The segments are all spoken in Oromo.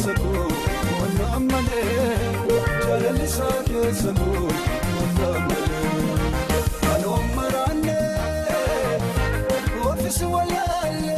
keessa koo mannaan malee jaalalli isaa keessa koo mannaan malee anoo maraannee ofiisi walaalee.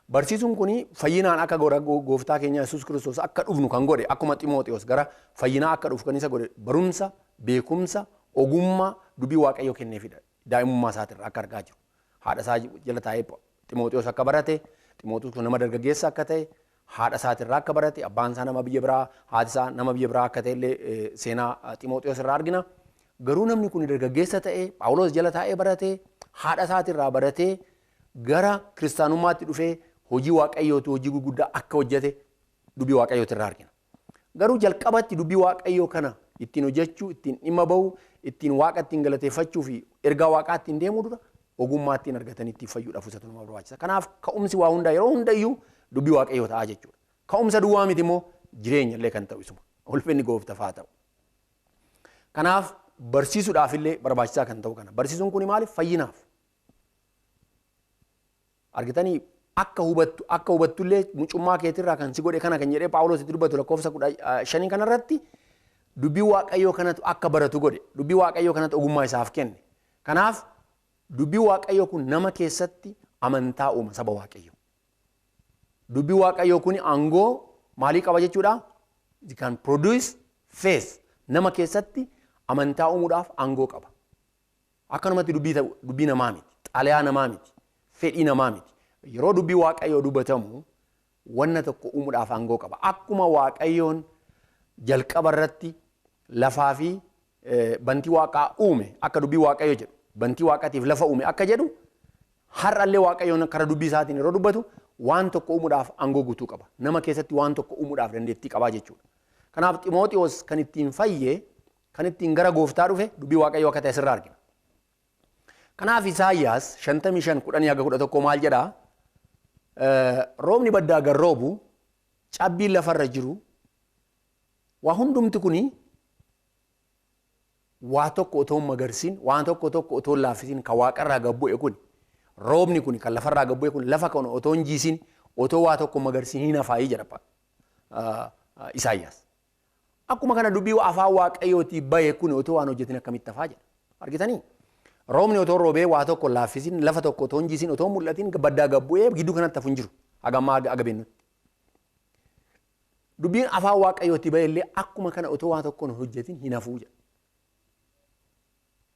Barsiisuun kun fayyinaan akka gooftaa keenya Yesuus Kiristoos akka dhufnu kan godhe akkuma Ximooxiyoos gara fayyinaa akka dhufu kan isa godhe barumsa, beekumsa, ogummaa dubbii Waaqayyoo kenneefidha. Daa'imummaa isaatirraa akka argaa jiru. Haadha isaa jala taa'ee Ximooxiyoos akka barate, Ximooxiyoos kun nama dargaggeessa akka ta'e, haadha isaatirraa akka barate, abbaan isaa nama biyya biraa, haati isaa nama biyya biraa akka ta'e illee seenaa Ximooxiyoos irraa argina. Garuu namni kun dargaggeessa ta'e, Phaawulos jala taa'ee barate, haadha isaatirraa baratee gara kiristaanummaatti dhufee hojii Waaqayyootu hojii gurguddaa akka hojjete dubbii Waaqayyooti irraa argina. Garuu jalqabatti dubbii Waaqayyoo kana ittiin hojjechuu, ittiin dhimma bahu, ittiin Waaqa ittiin galateeffachuu fi ergaa Waaqaa ittiin deemuu dura ogummaa ittiin argatanii ittiin fayyuudhaaf isatu nama barbaachisa. Kanaaf ka'umsi waa hundaa yeroo hundayyuu dubbii Waaqayyoo ta'a jechuudha. Ka'umsa duwwaa miti immoo jireenya illee kan ta'u isuma. Ulfinni gooftaaf haa ta'u. Kanaaf barsiisuudhaaf illee barbaachisaa kan ta'u kana. Barsiisuun kun maaliif? Fayyinaaf. Argitanii akka hubattu akka hubattullee mucummaa keetirraa kan si godhe kana kan jedhee Phaawulos itti dubbatu lakkoofsa 15 kanarratti dubbii Waaqayyoo kanatu akka baratu godhe. Dubbii Waaqayyoo kanatu ogummaa isaaf kenne. Kanaaf dubbii Waaqayyoo kun nama keessatti amantaa uuma saba Waaqayyoo. Dubbii Waaqayyoo kun aangoo maalii qaba jechuudha? It can produce faith. Nama keessatti amantaa uumuudhaaf aangoo qaba. Akkanumatti dubbii namaa miti, xalayaa namaa miti, fedhii namaa miti. Yeroo dubbii Waaqayyoo dubbatamu wanna tokko uumuudhaaf aangoo qaba. Akkuma Waaqayyoon jalqaba irratti lafaa fi bantii Waaqaa uume akka dubbii Waaqayyoo jedhu bantii Waaqaatiif lafa uume akka jedhu har'allee Waaqayyoon karaa dubbii isaatiin yeroo dubbatu waan tokko uumuudhaaf aangoo guutuu qaba. Nama keessatti waan tokko uumuudhaaf dandeettii qabaa jechuudha. Kanaaf Ximooxiyoos kan ittiin fayye kan ittiin gara gooftaa dhufe dubbii Waaqayyoo akka ta'e asirraa argina. Kanaaf Isaayyaas 55:10-11 maal jedhaa? Roobni baddaa gad roobu, cabbiin lafarra jiru, waa hundumti kuni waa tokko otoo hin magarsiin, waan tokko tokko otoo hin laaffisiin kan waaqarraa gad bu'e kuni, roobni kuni kan lafarraa gad bu'e kun lafa kana otoo hin jiisin, otoo waa tokko magarsiin hin hafaayii jedha Isaayyaas. Akkuma kana dubbii afaan Waaqayyootii bahe kun otoo waan hojjetin akkamitti hafaa jedha. Argitanii? Roobni otoo roobee waa tokko laaffisiin, lafa tokko otoo hin jiisin, otoo hin mul'atin baddaa gad bu'ee gidduu kanatti hafu hin jiru. Haga ammaa haga beennutti. Dubbiin afaan Waaqayyootii bahe illee akkuma kana otoo waa tokko hin hojjetin hin hafuu jedha.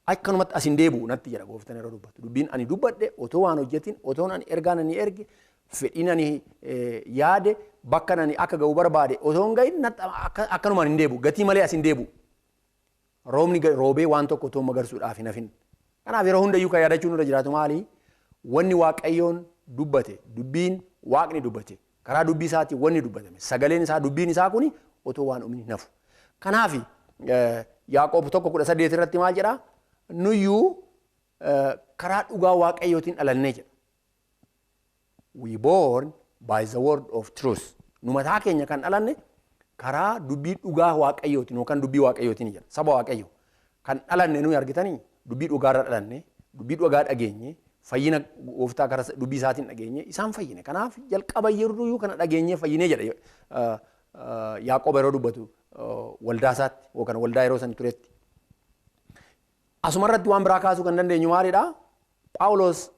Akkanumatti as hin deebi'u natti jedha gooftaan yeroo dubbatu. Dubbiin ani dubbadhe otoo waan hojjetin, otoo ani ergaan ani erge, fedhiin ani yaade, bakka ani akka ga'u barbaade otoo hin gahin akkanumaan hin deebi'u. Gatii malee as hin deebi'u. Roobni roobee waan tokko otoo magarsuudhaaf hin hafin. Kanaaf yeroo hundayyuu kan yaadachuun nurra jiraatu maali? Wanni Waaqayyoon dubbate, dubbiin Waaqni dubbate, karaa dubbii isaatiin wanni dubbatame, sagaleen isaa dubbiin isaa kuni otoo waan uumin hin hafu. Kanaaf Yaaqoob 1:18 irratti maal jedhaa? Nuyyuu karaa dhugaa Waaqayyootiin dhalannee jedha. We born by the word of truth. Nu mataa keenya kan dhalanne karaa dubbii dhugaa Waaqayyootiin yookaan dubbii Waaqayyootiin jedha. Saba Waaqayyoo. Kan dhalanne nuyi argitanii dubbii dhugaarra dhalanne, dubbii dhugaa dhageenye, fayyina gooftaa karaa dubbii isaatiin dhageenye, isaan fayyine. Kanaaf jalqaba yeroo kana dhageenye fayyinee jedha Yaaqoob yeroo dubbatu waldaa isaatti yookaan waldaa yeroo san turetti. Asumarratti waan biraa kaasuu kan dandeenyu maalidha? Phaawulos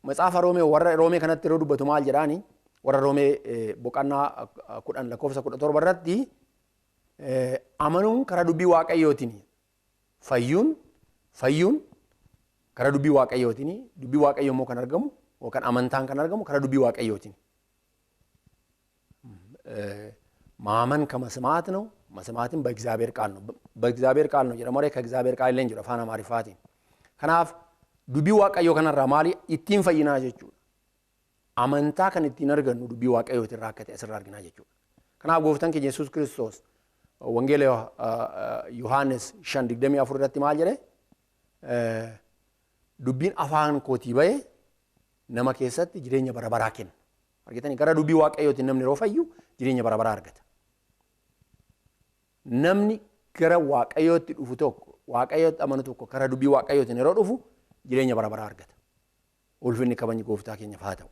Matsaafa Roomee warra Roomee kanatti yeroo dubbatu maal jedhaani? Warra Roomee boqonnaa 10 lakkoofsa 17 irratti amanuun karaa dubbii Waaqayyootiin fayyuun karaa dubbii Waaqayyootiin, dubbii Waaqayyoo immoo kan argamu yookaan amantaan kan argamu karaa dubbii Waaqayyootiin. ማመን ከመስማት ነው፣ መስማትም በእግዚአብሔር ቃል ነው። በእግዚአብሔር ቃል ነው jedha malee ከእግዚአብሔር ቃል illee hin jiru afaan Amaariffaatiin. Kanaaf dubbii Waaqayyoo kanarraa maali ittiin fayyinaa jechuudha. Amantaa kan ittiin argannu dubbii Waaqayyootiin irraa akka ta'e asirraa arginaa jechuudha. Kanaaf gooftaan keenya Yesuus Kiristoos Wangeela Yohaannis 5:24 irratti maal jedhe? Dubbiin afaan kootii bahe nama keessatti jireenya bara baraa kenna. Argitanii gara dubbii Waaqayyootiin namni yeroo fayyu jireenya bara baraa argata. Namni gara Waaqayyootti dhufu tokko, Waaqayyootti amanu tokko karaa dubbii Waaqayyootiin yeroo dhufu jireenya bara baraa argata. Ulfinni kabajni gooftaa keenyaaf haa ta'u.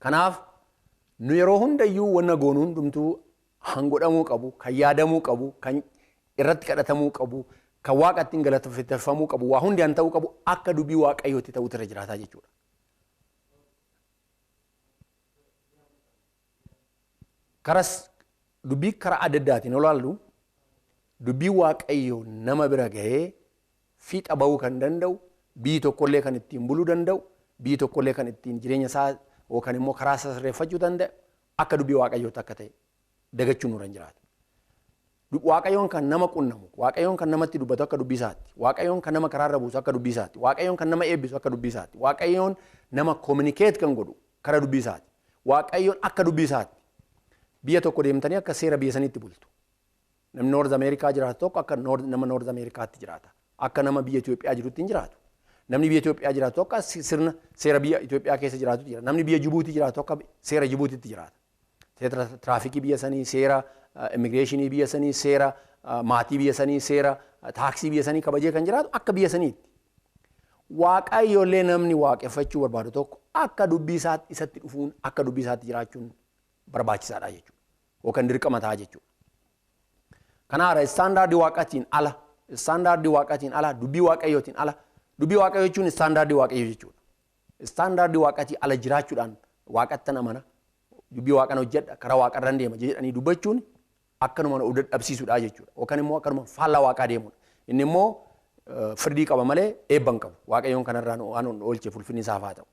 Kanaaf Nu yeroo hundayyuu wanna goonu hundumtuu hangodhamuu qabu, kan yaadamuu qabu, kan irratti kadhatamuu qabu, kan waaqa ittiin galateeffamuu qabu, waa hundi han ta'uu qabu akka dubbii waaqayyootti ta'utu irra jiraataa jechuudha. Karas dubbii karaa adda addaatiin olaallu dubbii waaqayyoo nama bira gahee fiixa bahuu kan danda'u, biyyi tokkollee kan ittiin buluu danda'u, biyyi tokkollee kan ittiin jireenya isaa yookaan immoo karaa isaa sirreeffachuu danda'u akka dubbii waaqayyootti akka ta'e dagachuun nurra hin jiraatu. Waaqayyoon kan nama qunnamu, waaqayyoon kan namatti dubbatu akka dubbii isaatti, waaqayyoon kan nama karaarra buusu akka dubbii isaatti, waaqayyoon kan nama eebbisu akka dubbii isaatti, waaqayyoon nama communicate kan godhu karaa dubbii isaatti, waaqayyoon akka dubbii isaatti. Biyya tokko deemtanii akka seera biyya saniitti bultu. Namni Noorz Ameerikaa jiraatu tokko akka nama Noorz Ameerikaatti jiraata. Akka nama biyya Itoophiyaa jirutti hin jiraatu. Namni biyya Itoophiyaa jiraatu tokko sirna seera biyya Itoophiyaa keessa jiraatutti jira. Namni biyya Jibuutii jiraatu tokko seera Jibuutiitti jiraata. Seera tiraafikii biyya sanii, seera immigireeshinii biyya sanii, seera maatii biyya sanii, seera taaksii biyya sanii kabajee kan jiraatu akka biyya saniitti. Waaqayyoollee namni waaqeffachuu barbaadu tokko akka dubbii isaatti isatti dhufuun akka dubbii isaatti jiraachuun barbaachisaadha jechuudha. Yookaan dirqama ta'a jechuudha. Kanaaf istaandaardii waaqaatiin ala, istaandaardii waaqaatiin ala, dubbii waaqayyootiin ala, dubbii waaqayyoo jechuun istaandaardii waaqayyoo jechuudha. Istaandaardii waaqaatiin ala jiraachuudhaan waaqattan amana, dubbii waaqan hojjedha, karaa waaqarran deema jedhanii dubbachuun akkanuma of dadhabsiisuudha jechuudha. Yookaan immoo akkanuma faallaa waaqaa deemudha. Inni immoo firdii qaba malee eebba hin qabu. Waaqayyoon kanarraa waan oolcheef ulfinni isaaf haa ta'u.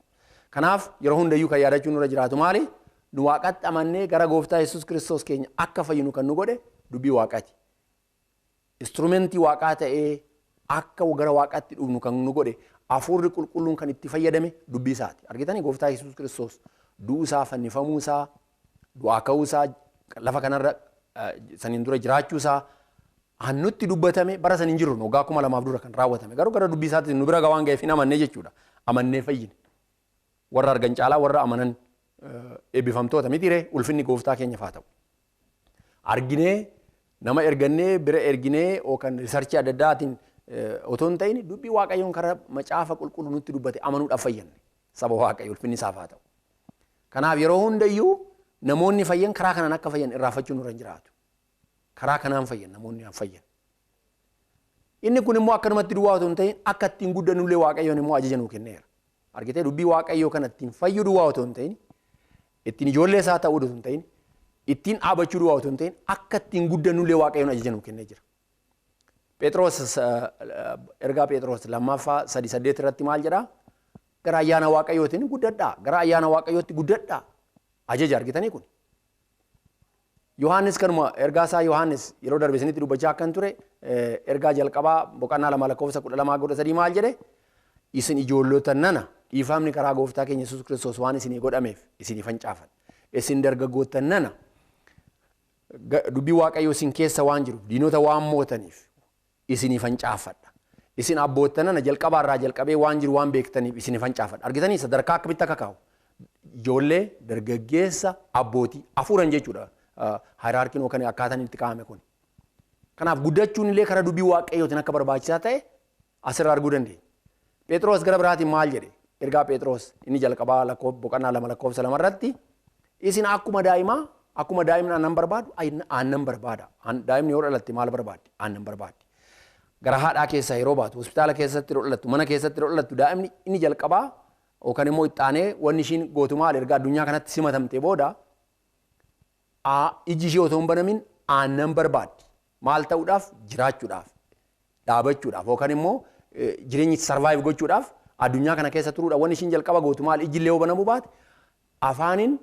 Kanaaf yeroo hundayyuu kan yaadachuun nurra jiraatu maali? Nu waaqatti amannee gara gooftaa Yesuus Kiristoos keenya akka fayyinu kan nu godhe dubbii waaqaati. Instrumentii waaqaa ta'ee akka gara waaqaatti dhufnu kan nu godhe hafuurri qulqulluun kan itti fayyadame dubbii isaati. Argitanii gooftaa Yesuus Kiristoos du'uu isaa, fannifamuu isaa, du'aa ka'uu isaa, lafa kanarra saniin dura jiraachuu isaa hannutti dubbatame bara saniin jiru waggaa 2000 dura kan raawwatame garuu gara dubbii isaatti nu bira waan ga'eef hin amannee jechuudha. Amannee fayyine. Warra argan caalaa warra amanan eebbifamtoota miti ree ulfinni gooftaa keenyaaf haa ta'u. Arginee nama ergannee bira erginee yookaan riisarchii adda addaatiin otoo hin ta'in dubbii waaqayyoon karaa macaafa qulqulluu nutti dubbate amanuudhaaf fayyanne saba waaqayyo ulfinni isaaf haa ta'u. Kanaaf yeroo hundayyuu namoonni fayyan karaa kanaan akka fayyan irraanfachuun nurra hin jiraatu. Karaa kanaan fayyan namoonni fayyan. Inni kun immoo akkanumatti duwwaa otoo hin ta'in akka ittiin guddannullee waaqayyoon immoo ajaja nuu kenneera. Argitee dubbii waaqayyoo kana ittiin fayyu duwwaa otoo hin ta'in ittiin ijoollee isaa ta'uu otoo hin ta'in ittiin dhaabachuu duwwaa otoo hin ta'in akka ittiin guddannullee waaqayyoon ajaja nuu kennee jira. Phexros ergaa Phexros lammaffaa 3:8 irratti maal jedhaa? Gara ayyaana waaqayyootiin guddadhaa, gara ayyaana waaqayyootti guddadhaa. Ajaja argitanii kun. Yohaannis kanuma ergaa isaa Yohaannis yeroo darbe isinitti dubbachaa akkan ture ergaa jalqabaa boqonnaa 2 lakkoofsa 12-13 maal jedhe? Isin ijoollota nana dhiifamni karaa gooftaa keenya Yesuus Kiristoos waan isinii godhameef isinii fancaafan. Isin dargaggoota nana dubbii waaqayyoo isin keessa waan jiruuf diinota waan mootaniif isinii fancaafadha. Isin abboota nana jalqabaarraa jalqabee waan jiru waan beektaniif isinii fancaafadha. Argitanii sadarkaa akkamitti akka kaa'u? Ijoollee, dargaggeessa, abbootii afuran jechuudha. Hierarkiin yookaan akkaataan itti kaa'ame kun. Kanaaf guddachuun illee karaa dubbii waaqayyootiin akka barbaachisaa ta'e asirraa arguu dandeenya. Phexros gara biraatiin maal jedhe? Ergaa Phexros inni jalqabaa boqonnaa 2 lakkoofsa 2 irratti isin akkuma daa'imaa akkuma daa'imni aannan barbaadu aannan barbaada. Daa'imni yoo dhalatte maal barbaaddi? Aannan barbaaddi. Gara haadhaa keessaa yeroo baatu, hospitaala keessatti yeroo dhalattu, mana keessatti yeroo dhalattu daa'imni inni jalqabaa yookaan immoo itti aanee wanni ishiin gootu maal ergaa addunyaa kanatti simatamte booda iji ishee otoo hin banamin aannan barbaaddi. Maal ta'uudhaaf? Jiraachuudhaaf, dhaabachuudhaaf yookaan immoo jireenya sarvaayiv gochuudhaaf addunyaa kana keessa turuudhaaf wanni ishiin jalqaba gootu maal iji illee yoo banamuu baate afaaniin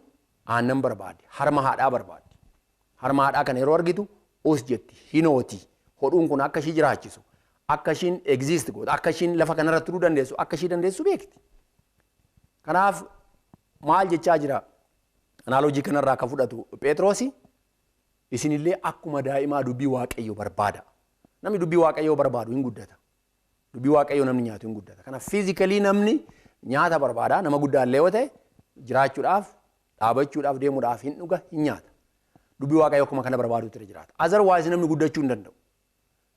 aannan barbaaddi, harma haadhaa barbaaddi. Harma haadhaa kana yeroo argitu us jetti, hinooti. Hodhuun kun akka ishii jiraachisu, akka ishiin exist gootu, akka ishiin lafa kanarra turuu dandeessu, akka ishii dandeessu beekti. Kanaaf maal jechaa jira? Anaalojii kanarraa kan fudhatu Phexrosi isinillee akkuma daa'imaa dubbii waaqayyoo barbaada. Namni dubbii waaqayyoo barbaadu hin guddata. Dubbii waaqayyoo namni nyaatu hin guddata. Kanaaf fiizikalii namni nyaata barbaada. Nama guddaallee yoo ta'e jiraachuudhaaf, dhaabachuudhaaf, deemuudhaaf hin dhuga, hin nyaata. Dubbii waaqayyoo akkuma kana barbaaduutti irra jiraata. Otherwise namni guddachuu hin danda'u.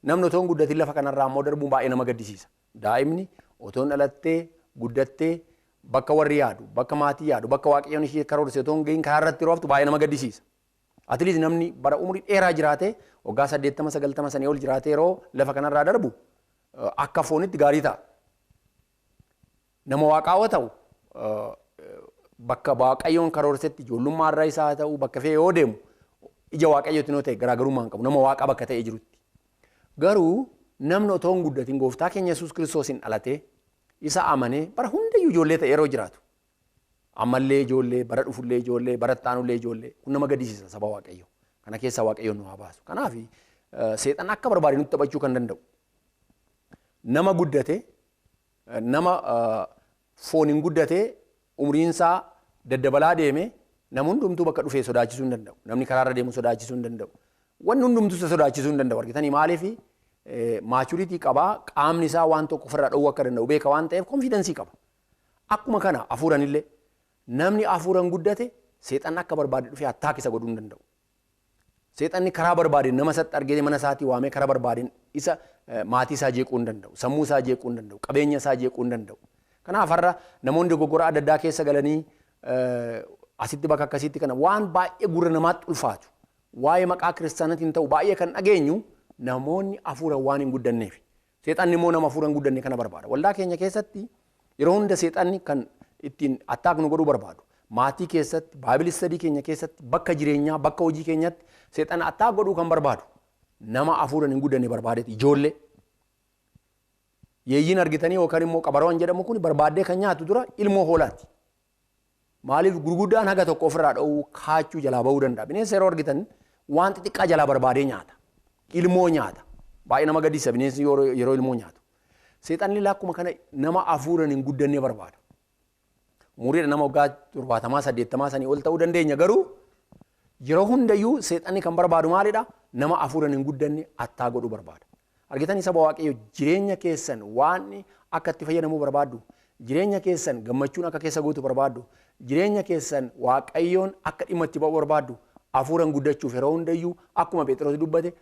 Namni otoo hin guddatin lafa kanarraa immoo darbuun baay'ee nama gaddisiisa. Daa'imni otoo hin dhalattee guddattee bakka warri yaadu, bakka maatii yaadu, bakka Waaqayyoon ishee karoorse otoo hin gahin karaa irratti yeroo haftu baay'ee nama gaddisiisa. At least namni bara umurii dheeraa jiraatee waggaa 80 90 sanii ol jiraatee yeroo lafa kanarraa darbu akka foonitti gaarii ta'a. Nama waaqaa yoo ta'u bakka Waaqayyoon karoorsetti ijoollummaa irra isaa ta'u bakka fe'ee yoo deemu ija Waaqayyootiin yoo ta'e garaagarummaa hin qabu nama waaqaa bakka ta'ee jirutti. Garuu namni otoo hin guddatin gooftaa keenya Yesuus Kiristoosiin dhalatee isa amanee bara hundayyuu ijoollee ta'e yeroo jiraatu. Ammallee ijoollee, bara dhufullee ijoollee, bara ittaanullee ijoollee kun nama gaddisiisa saba Waaqayyoo. Kana keessaa Waaqayyoon nu haa baasu. Kanaaf seexan akka barbaade nutti taphachuu kan danda'u. Nama guddate, nama fooniin guddate, umriinsaa daddabalaa deeme nama hundumtuu bakka dhufee sodaachisuu hin danda'u. Namni karaarra deemu sodaachisuu hin danda'u. Wanni hundumtuu isa sodaachisuu hin danda'u. Argitanii maaliif maachuriitii qabaa qaamni isaa waan tokko ofirraa dhowwuu akka danda'u beeka waan ta'eef konfiidensii qaba. Akkuma kana hafuuranillee namni hafuuran guddate seexanni akka barbaade dhufee attaak isa godhuu hin danda'u. Seexanni karaa barbaade nama isatti argee mana isaatii waamee karaa barbaadeen isa maatii isaa jeequu hin danda'u, sammuu isaa jeequu hin danda'u, qabeenya isaa jeequu hin danda'u. Kanaaf har'a namoonni dogoggora adda addaa keessa galanii asitti bakka akkasiitti kana waan baay'ee gurra namaatti ulfaatu waa'ee maqaa kiristaanaatiin ta'u baay'ee kan dhageenyu namoonni hafuuraan waan hin guddanneef. Seexanni immoo nama hafuuraan hin guddanne kana barbaada. Waldaa keenya keessatti yeroo hunda seexanni kan ittiin attaak nu godhuu barbaadu. Maatii keessatti, baay'ee sadii keenya keessatti, bakka jireenyaa, bakka hojii keenyatti seexanni attaak godhuu kan barbaadu. Nama hafuuraan hin guddanne barbaadeeti ijoollee. Yeeyyiin argitanii yookaan immoo qabaroon jedhamu kun barbaaddee kan nyaatu dura ilmoo hoolaati. Maaliif gurguddaan haga tokko ofirraa dhowwuu kaachuu jalaa bahuu danda'a. Bineensa yeroo argitan waan xixiqqaa jalaa barbaadee nyaata. Ilmoo nyaata. Baay'ee nama gaddisiisa bineensi yeroo ilmoo nyaatu. Seexanni akkuma kana nama hafuuraan hin guddanne barbaada. Umuriidha nama waggaa 70 80 sanii ol ta'uu dandeenya garuu yeroo hundayyuu seexanni kan barbaadu maalidha? Nama hafuuraan hin guddanne attaa godhuu barbaada. Argitanii saba Waaqayyo jireenya keessan waan akka itti fayyadamuu barbaaddu, jireenya keessan gammachuun akka keessa guutu barbaaddu, jireenya keessan Waaqayyoon akka dhimma itti ba'u barbaaddu, hafuuraan guddachuuf yeroo hundayyuu akkuma Phexros dubbate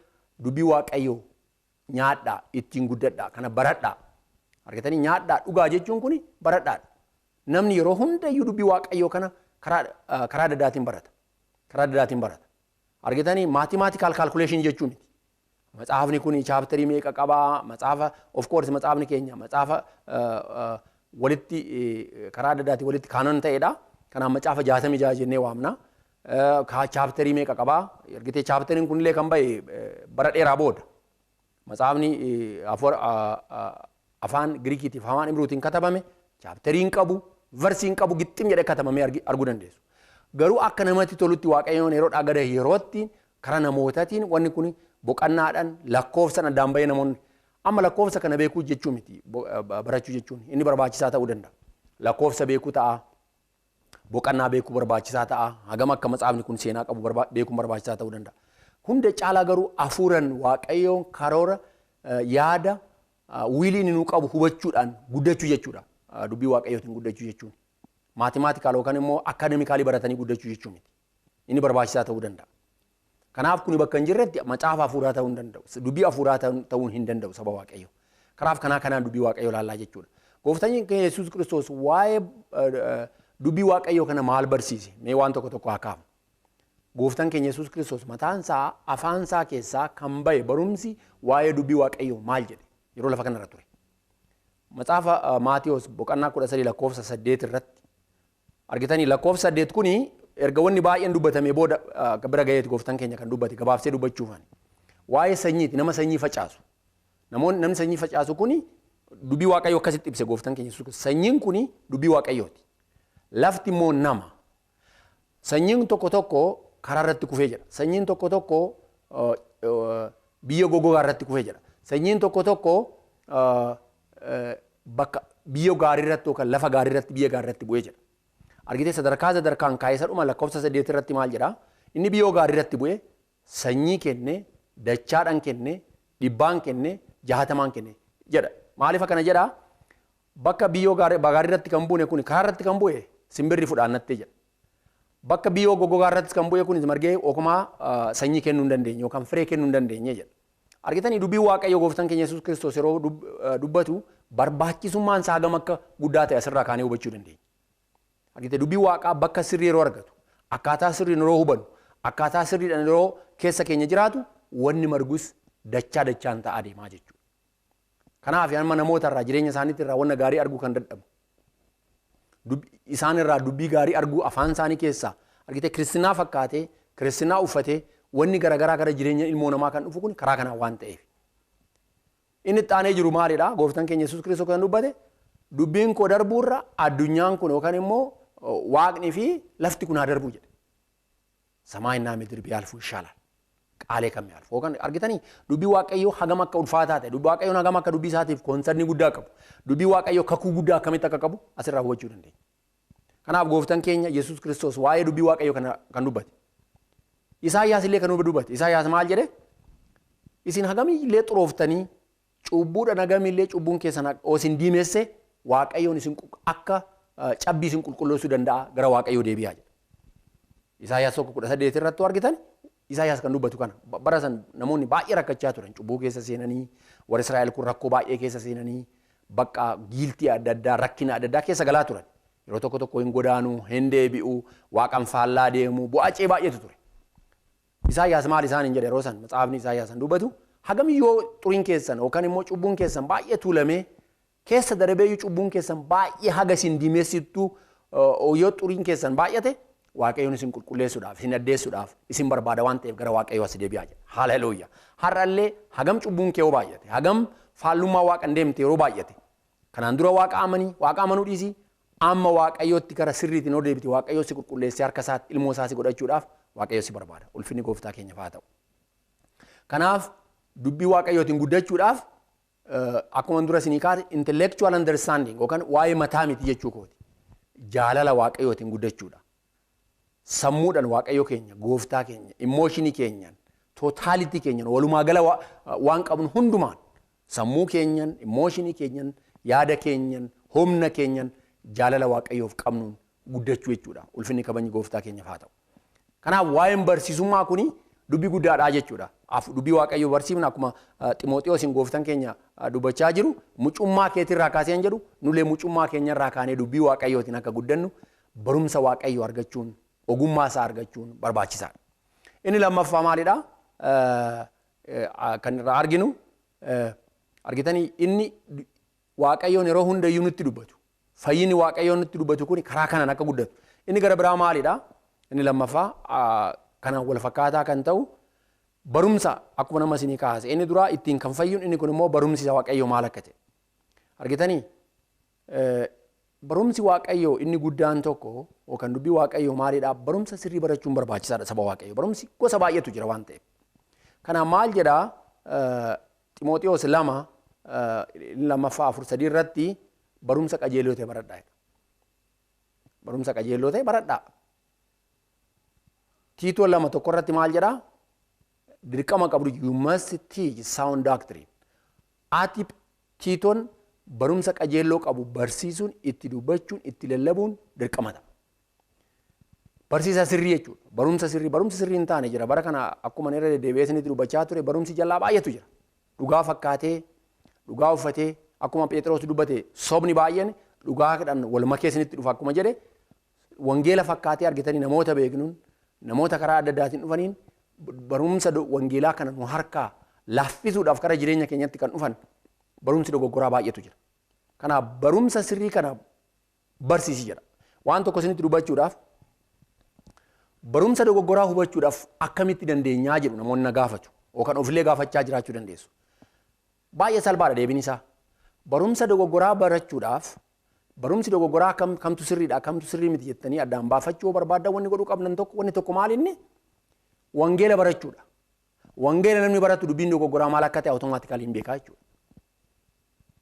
dubbii Waaqayyoo nyaadhaa ittiin guddadhaa kana baradhaa. Argitanii nyaadhaa dhugaa jechuun kun baradhaadha. Namni yeroo hundayyuu dubbii Waaqayyoo kana karaa adda addaatiin barata. Karaa adda addaatiin barata. Argitanii mathematical calculation jechuu miti. Matsaafni kun chaaptarii meeqa qabaa? Matsaafa of course matsaafni keenya matsaafa walitti karaa adda addaatiin walitti kaanon ta'edha. Kanaaf macaafa 66 jennee waamna. Chaaptarii meeqa qabaa? Argitee chaaptariin kunillee kan ba'e bara dheeraa booda. Matsaafni afaan Giriikiitiif afaan Ibruutiin katabame chaaptariin qabu, versiin qabu gixxim jedhee katabamee arguu dandeessu. Garuu akka namatti tolutti Waaqayyoon yeroodhaa gara yerootti karaa namootaatiin wanni kun boqannaadhaan lakkoofsan addaan bahee namoonni amma lakkoofsa kana beekuu jechuu miti barachuu jechuun inni barbaachisaa ta'uu danda'a. Lakkoofsa beekuu ta'a, boqannaa beekuu barbaachisaa ta'a, hagam akka matsaafni kun seenaa qabu beekuun barbaachisaa ta'uu danda'a. Hunda caalaa garuu hafuuran Waaqayyoon karoora yaada wiilii inni nuu qabu hubachuudhaan guddachuu jechuudha. Dubbii Waaqayyootiin guddachuu jechuun. Maatimaatikaal yookaan immoo akaademikaalii baratanii guddachuu jechuu miti. Inni barbaachisaa ta'uu danda'a. Kanaaf kuni bakka hin jirretti macaafa hafuuraa ta'uu hin danda'u. Dubbii hafuuraa ta'uu hin danda'u saba Waaqayyoo. Kanaaf kanaa kanaan dubbii Waaqayyoo laallaa jechuudha. Gooftaan keenya Yesuus Kiristoos waa'ee dubbii Waaqayyoo kana maal barsiise? Mee waan tokko tokko haa kaafnu. Gooftaan keenya Yesuus Kiristoos mataan isaa afaan isaa keessaa kan ba'e barumsi waa'ee dubbii Waaqayyoo maal jedhe yeroo lafa kanarra ture. Macaafa Maatiyos boqonnaa 13 lakkoofsa 8 irratti argitanii lakkoofsa 8 kuni erga wanni baay'een dubbatamee booda bira gaheeti gooftaan keenya kan dubbate gabaabsee dubbachuufani. Waa'ee sanyiiti nama sanyii facaasu. Namoonni namni sanyii facaasu kuni dubbii Waaqayyoo akkasitti ibse gooftaan keenya Yesuus. Sanyiin kuni dubbii Waaqayyooti. Lafti immoo nama. Sanyiin tokko tokko karaa irratti kufee jira. Sanyiin tokko tokko biyya gogogaa irratti kufee jira. Sanyiin tokko tokko bakka biyya gaarii irratti yookaan lafa gaarii irratti biyya gaarii irratti bu'ee jira. Argitee sadarkaa sadarkaan kaa'ee isa dhuma lakkoofsa 8 irratti maal jedhaa? Inni biyyoo gaarii irratti bu'ee sanyii kenne, dachaadhaan kenne, dhibbaan kenne, 60 kenne jedha. Maaliif akkana jedhaa? Bakka biyyoo gaarii irratti kan buune kun karaa irratti kan bu'e simbirri fudhaannattee jedha. Bakka biyyoo gogogaa irratti kan bu'e kunis margee okumaa sanyii kennuu hin dandeenye yookaan firee kennuu hin dandeenye jedha. Argitanii dubbii Waaqayyoo gooftaan keenya Yesuus Kiristoos yeroo dubbatu barbaachisummaan isaa hagam akka guddaa ta'e asirraa kaanee hubachuu dandeenya. Argite dubbii waaqaa bakka sirrii yeroo argatu, akkaataa sirriin yeroo hubannu, akkaataa sirriidhaan yeroo keessa keenya jiraatu wanni margus dachaa dachaan ta'aa deemaa jechuudha. Kanaaf amma namoota irraa jireenya isaaniitti irraa wanna gaarii arguu kan dadhabu. Isaan irraa dubbii gaarii arguu afaan isaanii keessaa argite kiristinaa fakkaatee kiristinaa uffatee wanni garaagaraa gara jireenya ilmoo namaa kan dhufu kun karaa kanaan waan ta'eef. Inni itti aanee jiru maalidha? Gooftaan keenya Yesuus Kiristoos kan dubbate dubbiin koo darbuurra addunyaan kun yookaan immoo waaqni fi lafti kun haa darbuu jedhe. ሰማይና ምድር ቢያልፉ ይሻላል ቃሌ ከሚያልፉ yookaan argitanii dubbii waaqayyoo hagam akka ulfaataa ta'e dubbii waaqayyoon hagam akka dubbii isaatiif koonsarnii guddaa qabu dubbii waaqayyoo kakuu guddaa akkamitti akka qabu asirraa hubachuu dandeenya. Kanaaf gooftaan keenya Yesuus Kiristoos waa'ee dubbii waaqayyoo kana kan dubbate. Isaayyaas illee kan dubbate. Isaayyaas maal jedhe? Isin hagamillee xurooftanii cubbuudhaan hagamillee cubbuun keessan isin diimesse waaqayyoon isin akka cabbii isin qulqulleessuu danda'a gara waaqayyoo deebi'aa jedha. Isaayyaas 1:18 irratti argitan Isaayyaas kan dubbatu kana bara san namoonni baay'ee rakkachaa turan cubbuu keessa seenanii warra Israa'el kun rakkoo baay'ee keessa seenanii bakka giiltii adda addaa rakkina adda addaa keessa galaa turan. Yeroo tokko tokko hin godaanu, hin deebi'u, waaqan faallaa deemu, bu'aa cee baay'eetu ture. Isaayyaas maal isaan hin jedhe yeroo san matsaafni Isaayyaas kan dubbatu hagam yoo xuriin keessan yookaan immoo cubbuun keessan baay'ee tuulamee keessa darbeeyyuu cubbuun keessan baay'ee haga isin diimessittu yoo xuriin keessan baay'ate waaqayyoon isin qulqulleessuudhaaf isin addeessuudhaaf isin barbaada waan ta'eef gara waaqayyoo as deebi'aa jedha. Haleluuyaa. Har'allee hagam cubbuun kee yoo baay'ate hagam faallummaa waaqan deemte yeroo baay'ate kanaan dura waaqa amanii waaqa amanuu dhiisii amma waaqayyootti gara sirriitiin yoo deebite waaqayyoo si qulqulleessee harka isaatti ilmoo isaa si godhachuudhaaf waaqayyoo si barbaada. Ulfinni gooftaa keenyaaf haa ta'u. Kanaaf dubbii waaqayyootiin guddachuudhaaf akkuma dura isinii kaase intellectual understanding yookaan waa'ee mataa miti jechuu kooti. Jaalala waaqayyootiin guddachuudha. Sammuudhaan waaqayyo keenya, gooftaa keenya, emotionii keenyaan, totality keenyaan, walumaa gala waan qabnu hundumaan sammuu keenyaan, emotionii keenyaan, yaada keenyaan, humna keenyaan jaalala waaqayyoof qabnuun guddachuu jechuudha. Ulfinni kabajni gooftaa keenyaaf haa ta'u. Kanaaf waa'een barsiisummaa kuni dubbii guddaadha jechuudha. Dubbii waaqayyoo barsiifna akkuma Ximooxiyoosiin gooftaan keenya dubbachaa jiru mucummaa keetirraa kaasee hin jedhu nulee mucummaa keenyarraa kaanee dubbii waaqayyootiin akka guddannu barumsa waaqayyoo argachuun ogummaa isaa argachuun barbaachisaadha. Inni lammaffaa maalidha? Kan irraa arginu argitanii inni waaqayyoon yeroo hundayyuu nutti dubbatu. Fayyinni waaqayyoon nutti dubbatu kun karaa kanaan akka guddatu. Inni gara biraa maalidha? Inni lammaffaa kanaan wal fakkaataa kan ta'u barumsa akkuma nama isinii kaase. Inni duraa ittiin kan fayyuun inni kun immoo barumsi isa waaqayyoo maal akka ta'e. Argitanii barumsi waaqayyoo inni guddaan tokko yookaan dubbii waaqayyoo maalidha? Barumsa sirrii barachuun barbaachisaadha saba waaqayyoo. Barumsi gosa baay'eetu jira waan ta'eef. Kanaaf maal jedhaa Ximooxiyoos 2:2-4-3 irratti barumsa qajeeloo ta'e baradhaa jedha. Barumsa qajeeloo ta'e baradhaa. Tiitoo 2:1 irratti maal jedhaa? Dirqama qabdu you must teach sound doctrine. Ati Tiitoon barumsa qajeeloo qabu barsiisuun, itti dubbachuun, itti lallabuun dirqama ta'a. Barsiisa sirrii jechuudha. Barumsa sirrii, barumsi sirrii hin taane jira. Bara kana akkuma irra deddeebi'ee isinitti dubbachaa ture barumsi jalaa baay'eetu jira. Dhugaa fakkaatee, dhugaa uffatee, akkuma Phexros dubbate sobni baay'een dhugaadhaan wal makee isinitti dhufa akkuma jedhe wangeela fakkaatee argitanii namoota beeknuun, namoota karaa adda addaatiin dhufaniin barumsa wangeelaa kana nu harkaa laaffisuudhaaf karaa jireenya keenyatti kan dhufan barumsi dogoggoraa baay'eetu jira. Kanaaf barumsa sirrii kana barsiisi jedha. Waan tokko isinitti dubbachuudhaaf barumsa dogoggoraa hubachuudhaaf akkamitti dandeenyaa jedhu namoonni na gaafatu yookaan ofillee gaafachaa jiraachuu dandeessu. Baay'ee salphaadha deebiin isaa. Barumsa dogoggoraa barachuudhaaf barumsi dogoggoraa kamtu sirriidha kamtu sirrii miti jettanii addaan baafachuu barbaaddan wanni godhuu qabnan tokko wanni tokko maal inni wangeela barachuudha. Wangeela namni baratu dubbiin dogoggoraa maal akka ta'e automaatikaalii hin beekaa jechuudha.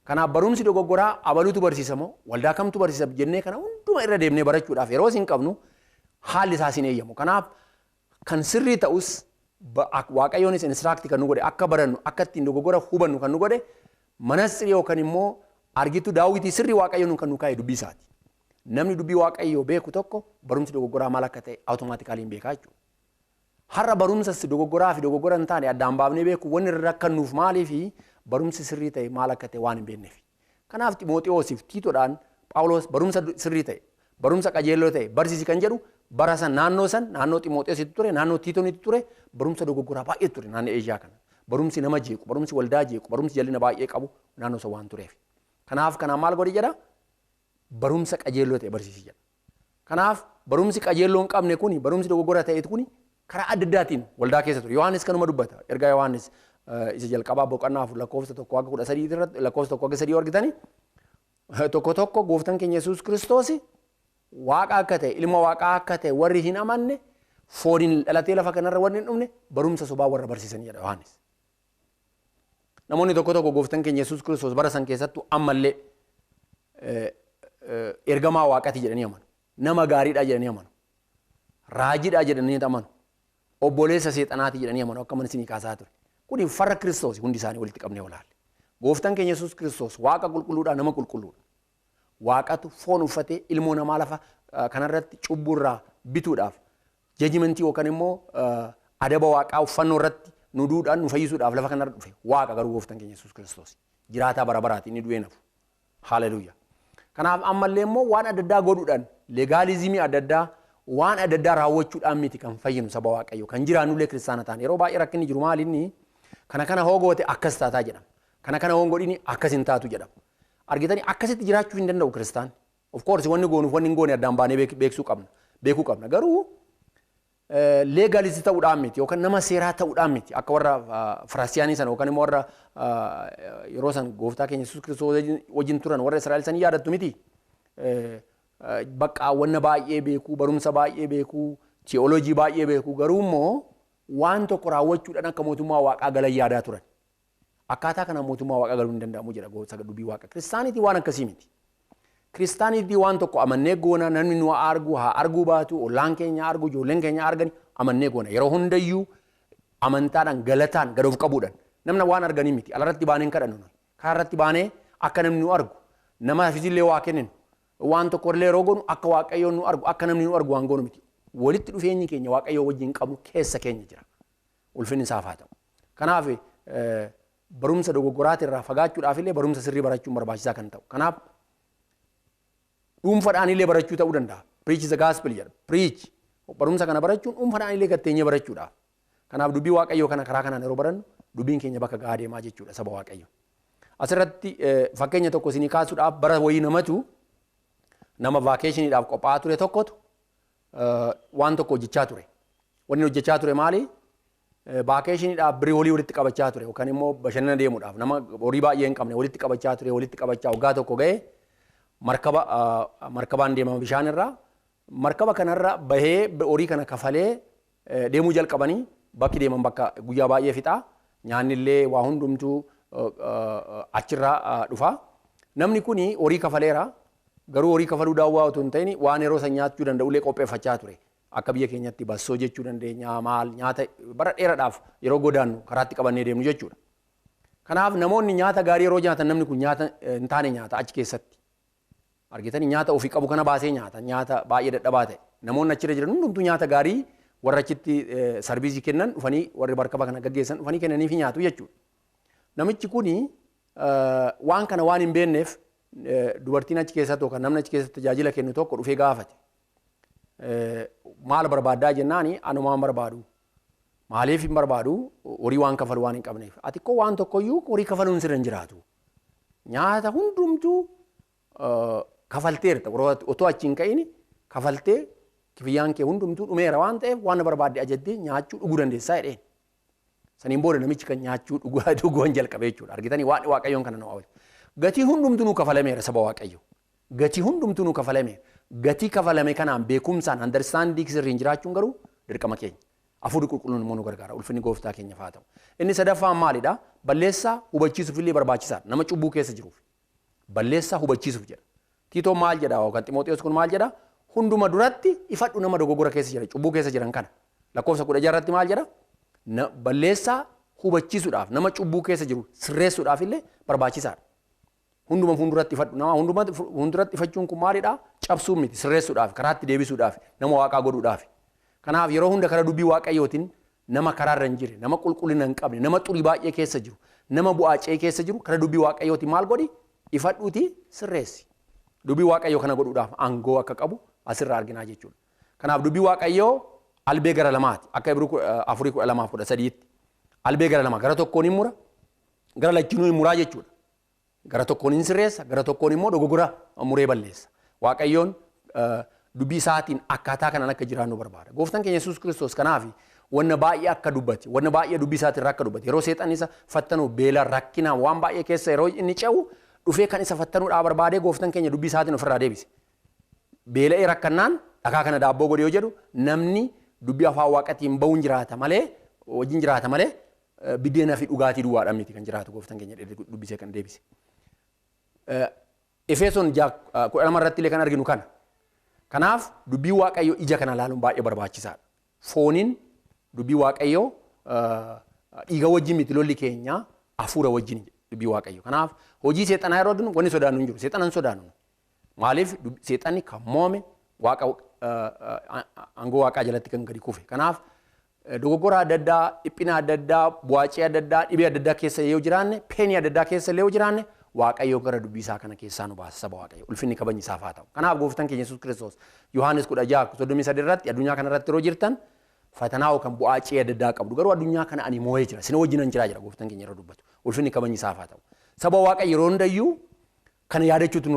Kanaaf barumsi dogoggoraa abaluutu barsiisa moo waldaa kamtu barsiisa jennee kana hunduma irra deemnee barachuudhaaf yeroo isin qabnu haalli isaa isin eeyyamu. Kanaaf kan sirrii ta'us waaqayyoonis instruct kan nu godhe akka barannu akka ittiin dogoggora hubannu kan nu godhe manatsiri yookaan immoo argitu daawwitii sirrii waaqayyoon kan nu kaa'e dubbii isaati. Namni dubbii waaqayyoo beeku tokko barumsi dogoggoraa maal akka ta'e automaatikaalii hin beekaa jechuudha. Har'a barumsa dogoggoraa fi dogoggora hin taane addaan baafnee beeku wanni irra rakkannuuf maaliifi barumsi sirrii ta'e maal akka ta'e waan hin beekneef. Kanaaf Ximooxiyoosiif Tiitoodhaan Phaawulos barumsa sirrii ta'e Barumsa qajeelloo ta'e barsiisi kan jedhu bara san naannoo san naannoo Ximooteesitti ture, naannoo Tiitoonitti ture, barumsa dogoggoraa baay'ee ture naannoo Eeshiyaa kana. Barumsi nama jeequ, barumsi waldaa jeequ, barumsi jal'ina baay'ee qabu naannoo san waan tureef. Kanaaf kanaan maal godhi jedha? Barumsa qajeelloo ta'e barsiisi jedha. Kanaaf barumsi qajeelloo hin qabne kuni, barumsi dogoggora ta'e kuni karaa adda addaatiin waldaa keessa ture. Yohaannis kanuma dubbata. Ergaa Yohaannis isa jalqabaa boqonnaa 4 lakkoofsa 1 hanga 13 irratti, lakkoofsa 1 hanga 3 argitanii tokko tokko gooftaan keenya Yesuus Kiristoos waaqa akka ta'e, ilma waaqaa akka ta'e warri hin amanne, fooniin dhalatee lafa kanarra warri hin dhumne barumsa sobaa warra barsiisan jedha Yohaannis. Namoonni tokko tokko gooftaan keenya Yesuus Kiristoos bara san keessattuu ammallee ergamaa waaqati jedhanii amanu. Nama gaariidha jedhanii amanu. Raajiidha jedhanii amanu. Obboleessa seexanaati jedhanii amanu akka mana isinii kaasaa ture. Kuni farra Kiristoos hundi isaanii walitti qabnee olaalle. Gooftaan keenya Yesuus Kiristoos waaqa qulqulluudha, nama qulqulluudha. Waaqatu foon uffatee ilmoo namaa lafa kanarratti cubburraa bituudhaaf judgmentii yookaan immoo adaba waaqaa uffannoo irratti nu duudhaan nu fayyisuudhaaf lafa kanarra dhufe. Waaqa garuu gooftaan keenya Yesuus Kiristoos jiraataa bara baraati, inni du'ee nafu. Haleluuyaa. Kanaaf ammallee immoo waan adda addaa godhuudhaan, legalismii adda addaa waan adda addaa raawwachuudhaan miti kan fayyinu saba Waaqayyo. Kan jiraannullee kiristaana ta'an yeroo baay'ee rakkinni jiru maal inni kana kana hoo goote akkas taataa jedhama. Kana kana hoo godhini akkas hin taatu jedhama. Argitanii akkasitti jiraachuu hin danda'u kiristaan. Of course wanni goonuuf wanni hin goone addaan baanee beeksuu qabna. Beekuu qabna. Garuu legalistii ta'uudhaan miti yookaan nama seeraa ta'uudhaan miti akka warra Farasiyaanii sana yookaan immoo warra yeroo san gooftaa keenya Yesuus Kiristoos wajjin turan warra Israa'el sanii yaadattu miti. Bakka wanna baay'ee beekuu, barumsa baay'ee beekuu, tiyooloojii baay'ee beekuu, garuu immoo waan tokko raawwachuudhaan akka mootummaa waaqaa galan yaadaa turan. Akkaataa kanaan mootummaa waaqaa galuu hin danda'amu jedha gosa dubbii waaqa. Kiristaaniitii waan akkasii miti. Kiristaaniitii waan tokko amannee goona, namni nu argu haa arguu baatu, ollaan keenya argu, ijoolleen keenya argani amannee goona. Yeroo hundayyuu amantaadhaan, galataan, gad of qabuudhaan namna waan arganii miti. Alarratti baanee hin kadhannu nuyi. Karaarratti baanee akka namni nu argu, namaafis illee waa kenninu. Waan tokko illee yeroo goonu akka Waaqayyoon nu argu, akka namni nu argu waan goonu miti. Walitti dhufeenyi keenya Waaqayyoo wajjin qabnu keessa keenya jira. Ulfinni isaaf haa ta'u. Kanaaf barumsa dogoggoraatirraa fagaachuudhaaf illee barumsa sirrii barachuun barbaachisaa kan ta'u. Kanaaf dhuunfaadhaan illee barachuu ta'uu danda'a. Preach the gospel jedha. Preach. Barumsa kana barachuun dhuunfaadhaan illee gatteenyee barachuudhaaf. Kanaaf dubbii Waaqayyoo kana karaa kanaan yeroo barannu dubbiin keenya bakka gahaa deemaa jechuudha saba Waaqayyoo. Asirratti fakkeenya tokko isinii kaasuudhaaf, bara wayii namatu nama vacationiidhaaf qophaa'aa ture tokkotu waan tokko hojjechaa ture. Wanni hojjechaa ture maali? Vacationiidhaaf birii horii walitti qabachaa ture yookaan immoo bashannana deemuudhaaf nama horii baay'ee hin qabne walitti qabachaa ture, walitti qabachaa waggaa tokko ga'ee markaba, markabaan deemama bishaan irraa, markaba kanarra bahee horii kana kafalee deemuu jalqabanii bakki deeman bakka guyyaa baay'ee fixaa, nyaanni illee waa hundumtuu achirraa dhufa. Namni kuni horii kafaleera, garuu horii kafaluu daawwaa otoo hin ta'in waan yeroo san nyaachuu danda'ullee qopheeffachaa ture. Akka biyya keenyatti bassoo jechuu dandeenya, maal nyaata bara dheeraadhaaf yeroo godaannu karaatti qabannee deemnu jechuudha. Kanaaf namoonni nyaata gaarii yeroo nyaatan namni kun nyaata hin taane nyaata achi keessatti. Argitanii nyaata ofii qabu kana baasee nyaata, nyaata baay'ee dadhabaa ta'e. Namoonni achirra jiran hundumtuu nyaata gaarii warra achitti serviceii kennan dhufanii, warri markaba kana gaggeessan dhufanii kennaniif nyaatu jechuudha. Namichi kuni waan kana waan hin beekneef dubartiin achi keessatti yookaan namni achi keessatti tajaajila kennu tokko dhufee gaafate. Maal barbaaddaa jennaani, anumaan barbaadu. Maaliif hin barbaadu? Horii waan kafalu waan hin qabneef. Ati koo waan tokkoyyuu horii kafaluun sirra hin jiraatu. Nyaata hundumtuu kafalteerta, otoo achi hin ka'in kafaltee, kifiyyaan kee hundumtuu dhumeera waan ta'eef waan barbaadde ajaddee nyaachuu dhuguu dandeessaa jedheen. Saniin booda namichi kan nyaachuu dhuguun jalqabe jechuudha. Argitanii waan Waaqayyoon kana nu hawwatu. Gatii hundumtuu nu kafalameera saba Waaqayyo. Gatii hundumtuu nu kafalameera. Gatii kafalame kanaan beekumsaan understanding sirriin jiraachuun garuu dirqama keenya. Hafuurri qulqulluun immoo nu gargaara. Ulfinni gooftaa keenyaaf haa ta'u. Inni sadaffaan maalidha? Balleessaa hubachiisuuf illee barbaachisaadha. Nama cubbuu keessa jiruuf. Balleessaa hubachiisuuf jedha. Tiitoon maal jedha yookaan Ximooxiyoos kun maal jedha? Hunduma duratti ifadhu nama dogoggora keessa jira, cubbuu keessa jiran kana. Lakkoofsa 16 irratti maal jedha? Balleessaa hubachiisuudhaaf, nama cubbuu keessa jiru sirreessuudhaaf illee barbaachisaadha. Hunduma fuulduratti ifadhu. Nama hunduma fuulduratti ifachuun kun maalidha? Cabsuu miti, sirreessuudhaaf, karaatti deebisuudhaaf, nama waaqaa godhuudhaaf. Kanaaf yeroo hunda karaa dubbii Waaqayyootiin nama karaarra hin jirre, nama qulqullina hin qabne, nama xurii baay'ee keessa jiru, nama bu'aa ce'ee keessa jiru karaa dubbii Waaqayyootiin maal godhi? Ifadhuuti sirreessi. Dubbii Waaqayyoo kana godhuudhaaf aangoo akka qabu asirraa arginaa jechuudha. Kanaaf dubbii Waaqayyoo albee gara lamaati. Akka Ibruu 4:12-13tti. Albee gara lama, gara tokkoon hin mura, gara lachinuu hin muraa jechuudha. Gara tokkoon hin sirreessa, gara tokkoon immoo dogoggora muree balleessa. Waaqayyoon dubbii isaatiin akkaataa kanaan akka jiraannu barbaada. Gooftaan keenya Yesuus Kiristoos kanaaf wanna baay'ee akka dubbate, wanna baay'ee dubbii isaatiin akka dubbate, yeroo seexanni isa fattanu, beela, rakkina waan baay'ee keessa yeroo inni ce'u, dhufee kan isa fattanuudhaa barbaadee, gooftaan keenya dubbii isaatiin ofirraa deebise. Beela'ee rakkannaan dhakaa kana daabboo godhe yoo jedhu, namni dubbii afaan Waaqatiin bahuun jiraata malee, wajjin jiraata malee, biddeena fi dhugaatii duwwaadhaan miti kan jiraatu gooftaan keenya dubbisee kan deebise. Efesoon 6:12 irratti illee kan arginu kana. Kanaaf dubbii Waaqayyoo ija kana ilaaluun baay'ee barbaachisaadha. Fooniin dubbii Waaqayyoo dhiiga wajjin miti lolli keenya, hafuura wajjin dubbii Waaqayyoo. Kanaaf hojii seexanaa yeroo arginu wanni sodaannu hin jiru. Seexana hin sodaannu. Maaliif? Seexanni kan moome Waaqa, aangoo Waaqaa jalatti kan gadi kufe. Kanaaf dogoggora adda addaa, dhiphina adda addaa, bu'aacii adda addaa, dhibee adda addaa keessa yoo jiraanne, painii adda addaa keessa illee yoo jiraanne, Waaqayyo gara dubbii isaa kana keessaa nu baasa, saba Waaqayyo. Ulfinni kabajni isaaf haa ta'u. Kanaaf gooftaan keenya Yesuus Kiristoos Yohaannis 16:33 irratti, addunyaa kana irratti yeroo jirtan fatanaa yookaan bu'aacii adda addaa qabdu. Garuu addunyaa kana ani moo'ee jira. Isin wajjin jiraa jira gooftaan keenya yeroo dubbatu. Ulfinni kabajni isaaf haa ta'u. Saba Waaqayyo, yeroo hundayyuu kana yaadachuutu nu